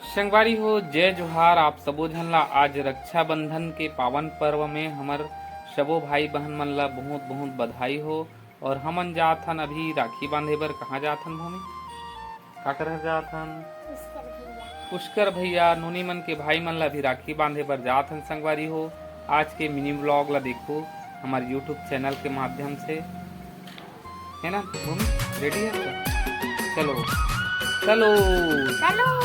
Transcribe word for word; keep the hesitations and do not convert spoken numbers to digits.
संगवारी हो, जय जोहार आप सबो झन ला। आज रक्षाबंधन के पावन पर्व में हमर सबो भाई बहन मन ला बहुत बहुत बधाई हो। और हमन जात हन अभी राखी बांधे बर। कहाँ जात हन भूमि? काकर घर जात हन? पुष्कर भैया। पुष्कर भैया, नोनी मन के भाई मन ला अभी राखी बांधे बर जात हन संगवारी हो। आज के मिनी व्लॉग ला देखो हमारे YouTube चैनल के माध्यम से, है ना भूमि? रेडी है तो चलो, चलो। चलो।